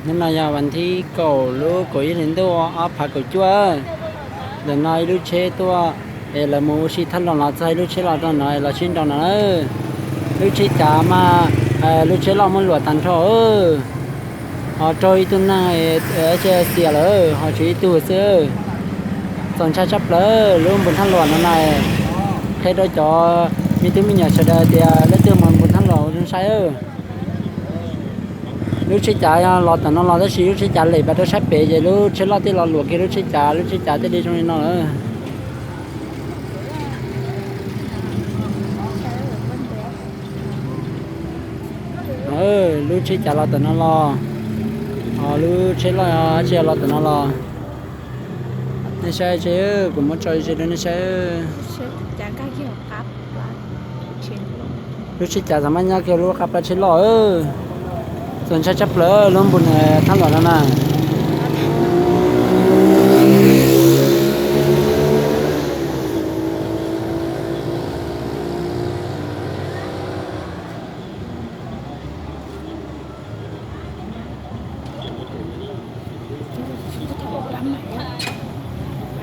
Hnub no yog vas thib kaum lub kaum ib hlis ntuj ob phav kaum cuaj. Ntawm no ib lub tsheb tuaj es lawv mus ua si thaj los los txog ib lub tsheb los rau no los sib nraus no na. Lub tsheb cav mas lub tsheb loj muab luam tag nrho, ho raug ib tug neeg xiam lawm ho tshuav ib tug xwb. Txaus ntshai tshaj plaws lub npus thaj luam no na. Qhia rau cov me tub me nyuam sawv daws tias leej twg mus npus thaj luam ua zoo saib. Lub tsheb cav los tom no los tab sis lub tsheb cav lem pas rau sab pem ces lub tsheb loj thiaj los luam kiag lub tsheb cav, lub tsheb cav thiaj li zoo li no lawm. Lub tsheb cav los tom no los, lub tsheb loj tsis los tom no los. Nej saib tse, kuv muab tso ze rau nej saib. Lub tsheb cav txawm maj nyob kiag lub qab plab tsheb loj. Txaus ntshai tshaj plaws lub npus thaj luam no na.